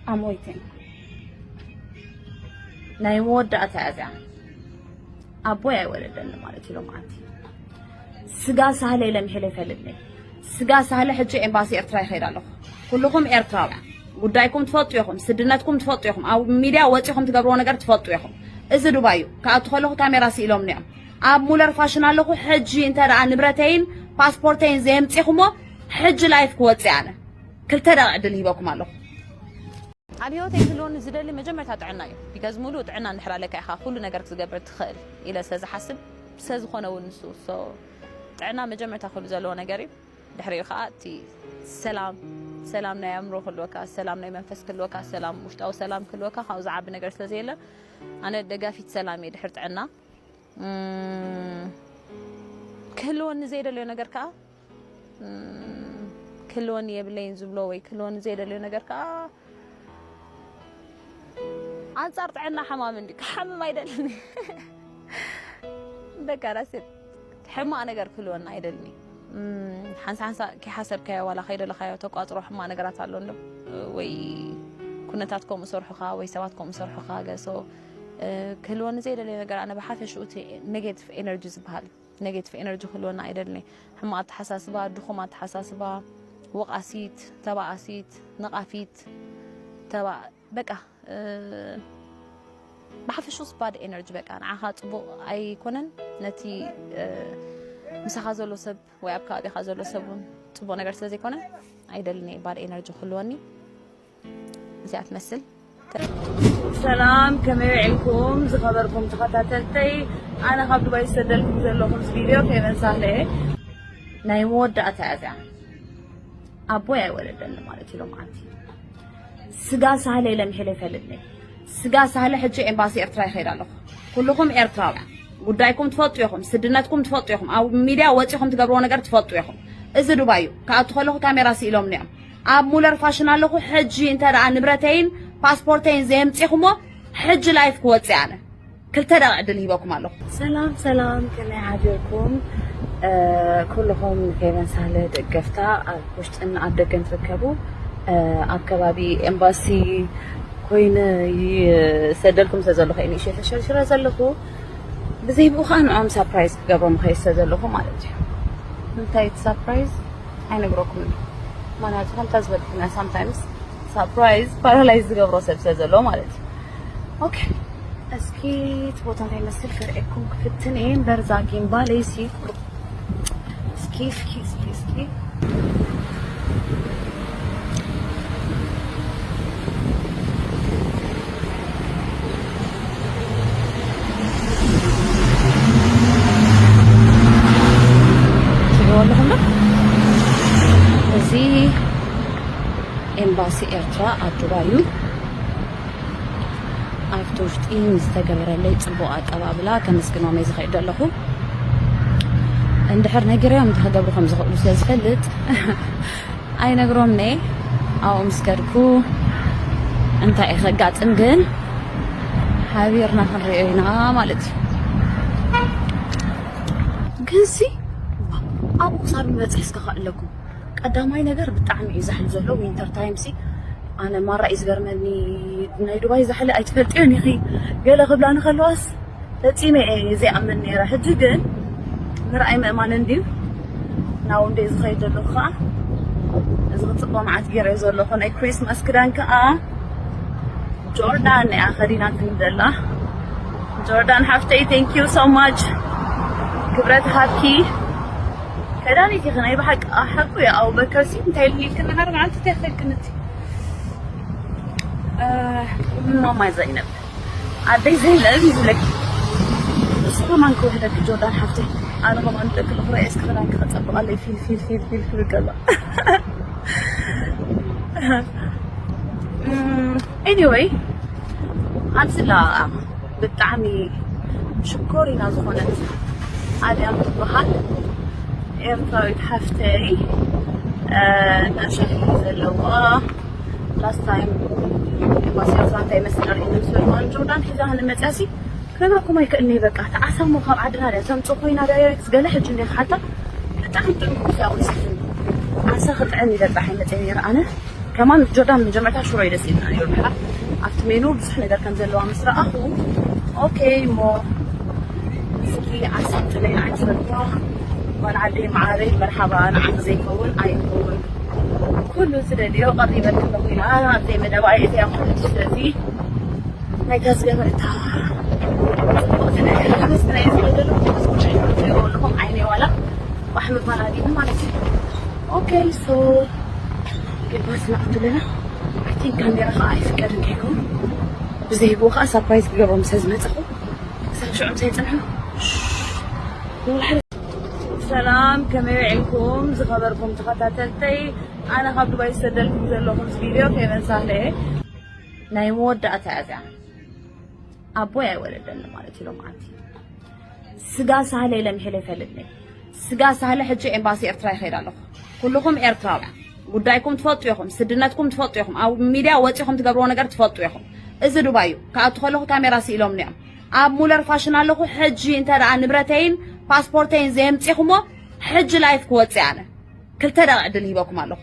I'm waiting። ናይ መወዳእታ እያ እዚኣ። ኣቦይ ኣይወለደኒ ማለት እዩ ሎምዓንቲ። ስጋ ሳህለ ኢለ ምሒለ ይፈልጥኒ። ስጋ ሳህለ ሕጂ ኤምባሲ ኤርትራ ይኸይድ ኣለኹ። ኩልኹም ኤርትራውያን ጉዳይኩም ትፈልጡ ኢኹም፣ ስድነትኩም ትፈልጡ ኢኹም፣ ኣብ ሚድያ ወፂኹም ትገብርዎ ነገር ትፈልጡ ኢኹም። እዚ ዱባይ እዩ። ክኣቱ ከለኹ ካሜራ ስኢሎምኒ እዮም። ኣብ ሙለር ፋሽን ኣለኹ። ሕጂ እንተ ደኣ ንብረተይን ፓስፖርተይን ዘየምፂኹሞ፣ ሕጂ ላይፍ ክወፅእ ኣነ። ክልተ ደቂቕ ዕድል ሂበኩም ኣለኹ። ኣብ ህይወተይ ክህልወኒ ዝደሊ መጀመርታ ጥዕና እዩ። ቢካዝ ሙሉእ ጥዕና እንድሕር ኣለካ ኢኻ ኩሉ ነገር ክትገብር ትኽእል ኢለ ስለ ዝሓስብ፣ ስለ ዝኾነ እውን ንሱ። ሶ፣ ጥዕና መጀመርታ ክህሉ ዘለዎ ነገር እዩ። ድሕሪኡ ከዓ እቲ ሰላም፣ ሰላም ናይ ኣእምሮ ክህልወካ፣ ሰላም ናይ መንፈስ ክህልወካ፣ ሰላም፣ ውሽጣዊ ሰላም ክህልወካ፣ ካብኡ ዝዓቢ ነገር ስለ ዘየለ፣ ኣነ ደጋፊት ሰላም እየ ድሕሪ ጥዕና። እም፣ ክህልወኒ ዘይደልዮ ነገር ከዓ፣ እም፣ ክህልወኒ የብለይን ዝብሎ ወይ ክህልወኒ ዘይደልዮ ነገር ከዓ፣ ኣንጻር ጥዕና ሕማም እንዲ ክሓምም ኣይደልን። በቃ፣ that's it። ሕማቕ ነገር ክህልወና ኣይደልን። እም፣ ሓንሳ ሓንሳ ከይሓሰብካዮ ዋላ ከይደለኻዮ ተቋጽሮ ሕማቕ ነገራት ኣሎ እንዶ፣ ወይ ኩነታት ከምኡ ሰርሑኻ ወይ ሰባት ከምኡ ሰርሑኻ ገ-፣ so፣ እ፣ ክህልወኒ ዘይደልዮ ነገር ኣነ ብሓፈሽኡ እቲ ኔጌቲቭ ኤነርጂ ዝበሃል፣ ኔጌቲቭ ኤነርጂ ክህልወና ኣይደልን። ሕማቕ ኣተሓሳስባ፣ ድኹም ኣተሓሳስባ፣ ወቓሲት፣ ተባኣሲት፣ ነቓፊት፣ ተባ-፣ በቃ፣ እ፣ ብሓፈሽኡስ ባድ ኤነርጂ በቃ ንዓኻ ጽቡቕ ኣይኮነን። ነቲ፣ እ፣ ምሳኻ ዘሎ ሰብ ወይ ኣብ ከባቢኻ ዘሎ ሰብ እውን ጽቡቕ ነገር ስለ ዘይኮነ ኣይደልን እየ ባድ ኤነርጂ ክህልወኒ። እዚኣ ትመስል። ሰላም፣ ከመይ ውዒልኩም ዝኸበርኩም ተኸታተልተይ? ኣነ ካብ ዱባይ ዝሰደልኩም ዘለኹ ምስ ቪድዮ ከይበን ሳህለ እየ። ናይ መወዳእታ እያ እዚኣ። ኣቦይ ኣይወለደኒ ማለት እዩ ሎምዓንቲ። ስጋ ሳህለ ኢለ ምሒለ ይፈልጥኒ። ስጋ ሳህለ ሕጂ ኤምባሲ ኤርትራ ይኸይድ ኣለኹ። ኩልኹም ኤርትራውያን ጉዳይኩም ትፈልጡ ኢኹም፣ ስድነትኩም ትፈልጡ ኢኹም። ኣብ ሚድያ ወፂኹም ትገብርዎ ነገር ትፈልጡ ኢኹም። እዚ ዱባይ እዩ። ክኣቱ ከለኹ ካሜራ ስኢሎምኒ እዮም። ኣብ ሙለር ፋሽን ኣለኹ። ሕጂ እንተ ደኣ ንብረተይን ፓስፖርተይን ዘየምፂኹሞ፣ ሕጂ ላይፍ ክወፅእ ኣነ። ክልተ ደቂቕ ዕድል ሂበኩም ኣለኹ። ሰላም ሰላም፣ ከመይ ሓዲርኩም? እ፣ ኩልኹም ንፌቨን ሳህለ ደገፍታ ኣብ ውሽጥን ኣብ ደገን ትርከቡ፣ እ፣ ኣብ ከባቢ ኤምባሲ ኮይነ ይሰደልኩም ስለ ዘለኹ እየ ንእሽተይ ተሸርሽረ ዘለኹ። ብዘይ ብኡ ከዓ ንዖም ሳፕራይዝ ክገብሮም ከይሰ ዘለኹ ማለት እዩ። እንታይ እቲ ሳፕራይዝ ኣይነግረኩምን። ምኽንያቱ ከምታ ዝበልኩና ሳምታይምስ ሳፕራይዝ ፓራላይዝ ዝገብሮ ሰብ ስለ ዘሎ ማለት እዩ። ኦኬ፣ እስኪ እቲ ቦታ እንታይ ይመስል ከርእየኩም ክፍትን እየ። እምበር እዛ ጊምባለይሲ እስኪ፣ እስኪ፣ እስኪ፣ እስኪ። ትሪእዎ ኣለኹም ዶ? እዚ ኤምባሲ ኤርትራ ኣብ ዱባይ እዩ። ኣብቲ ውሽጢ ንዝተገበረለይ ጽቡቕ ኣቀባብላ ከመስግኖም እየ ዝኸይድ ዘለኹ። እንድሕር ነጊረዮም እንታይ ክገብሩ ከም ዝኽእሉ ስለ ዝፈልጥ ኣይነግሮምን እየ። ኣብኡ ምስ ከድኩ እንታይ እዩ ከጋጥም ግን ሓቢርና ክንሪኦ ኢና ማለት እዩ። ግንሲ ኣብኡ ክሳብ ንበጽሕ እስከ ከእለኩም። ቀዳማይ ነገር ብጣዕሚ እዩ ዛሕሊ ዘሎ ዊንተር ታይም ሲ። ኣነ ማራ እዩ ዝገርመኒ፣ ናይ ዱባይ ዛሕሊ ኣይትፈልጥዮን ኢኺ ገለ ክብላ ንኸለዋስ ፈጺመ እየ ዘይኣምን ነይረ። ሕጂ ግን ምርኣይ ምእማን እንድዩ። ናው እንደ ዝኸይድ ዘለኹ ከዓ እዚ ክፅቦ መዓት ገይረ ዘለኹ ናይ ክሪስማስ ክዳን ከዓ ጆርዳን እያ ከዲናትኒ ዘላ። ጆርዳን ሓፍተይ፣ thank you so much። ክብረት ሃብኪ። ከዳኒት ኢኺ ናይ ብሓቂ። ሓቁ እዩ ኣቡበከር ሲ እንታይ ኢልኒ ኢልክኒ ሓደ መዓልቲ እንታይ ክልክኒ እቲ፣ እ፣ ማማ ዘይነብ ኣደይ ዘይነብ ይብለኪ። እሱ ከማን ክውሕደኪ ጆርዳን ሓፍተይ። ኣነ ከማን ደቂ ልኽረኤ እስኪ ክዳንኪ ከጸብቐለይ ፊል ፊል ፊል ፊል ክብል ከሎ። ኤኒወይ፣ ኣንስላ ብጣዕሚ ሽኮሪና ዝኾነት ኣድያም ትበሃል ኤርትራዊት ሓፍተይ፣ እ፣ ናሻ ዘለዋ ላስት ታይም ኤምባሲ ኤርትራ እንታይ ይመስል ኣርእዩኒ ምስ በልኩ፣ ጆርዳን ሒዛ ክንመፅያ ሲ ክነግረኩም ኣይክእልኒ። በቃ ተዓሳሞ ካብ ዓድና ድያ ተምፅእ ኮይና ዳይሬክት ገለ ሕጂ እንደ ክሓታ ብጣዕሚ ጥዑም ኮፊ ኣቑሪሳትኒ። ዓሳ ክጥዕም ኢለ ጥራሕ ይመፅእ ነይረ ኣነ። ከማን ጆርዳን መጀመርታ ሽሮ እዩ ደስ ኢልና ነይሩ። ድሓር ኣብቲ ሜኑ ብዙሕ ነገር ከም ዘለዋ ምስ ረኣኹ፣ ኦኬ እሞ እስኪ ዓሳ ጥለይ ዓንስበልኳ ጓል ዓደይ መዓረይ፣ መርሓባ። ንዓኺ ዘይከውን ኣይከውን፣ ኩሉ ዝደልዮ ቀሪበልኪ ኣለኹ ኢላ ኣብዘይ መደባ እየ እዚኣ ማለት እዩ። ስለዚ ናይታ ዝገበረታ ጽቡቕ ዝነበረ ምስ ናይ ዝገደሉ ኣለኹም ዓይነይ ዋላ ባሕ ምባል ኣዲኑ ማለት እዩ። ኦኬ ሶ ግባስ ንኣቱ ኣለና። ኣይ ቲንክ ካሜራ ከዓ ኣይፍቀድን ከይከውን ብዘይብኡ ከዓ ሳፕራይዝ ክገብሮም ስለ ዝመፀኹ ክሳብ ሽዑ ምሳይ ፅንሑ። ሰላም፣ ከመይ ውዒልኩም ዝኸበርኩም ተኸታተልተይ? ኣነ ካብ ዱባይ ዝሰደልኩም ዘለኹ እዚ ቪድዮ ፌቨን ሳህለ እየ። ናይ መወዳእታ እያ እዚኣ። ኣቦይ ኣይወለደኒ ማለት እዩ ሎምዓንቲ። ስጋ ሳህለ ኢለ ምሒለ ይፈልጥኒ። ስጋ ሳህለ ሕጂ ኤምባሲ ኤርትራ ይኸይድ ኣለኹ። ኩልኹም ኤርትራውያን ጉዳይኩም ትፈልጡ ኢኹም፣ ስድነትኩም ትፈልጡ ኢኹም፣ ኣብ ሚድያ ወፂኹም ትገብርዎ ነገር ትፈልጡ ኢኹም። እዚ ዱባይ እዩ። ክኣቱ ከለኹ ካሜራ ስኢሎምኒ እዮም። ኣብ ሙለር ፋሽን ኣለኹ። ሕጂ እንተ ደኣ ንብረተይን ፓስፖርተይን ዘየምፂኹሞ ሕጂ ላይፍ ክወፅእ ኣነ። ክልተ ደቂቕ ዕድል ሂበኩም ኣለኹ።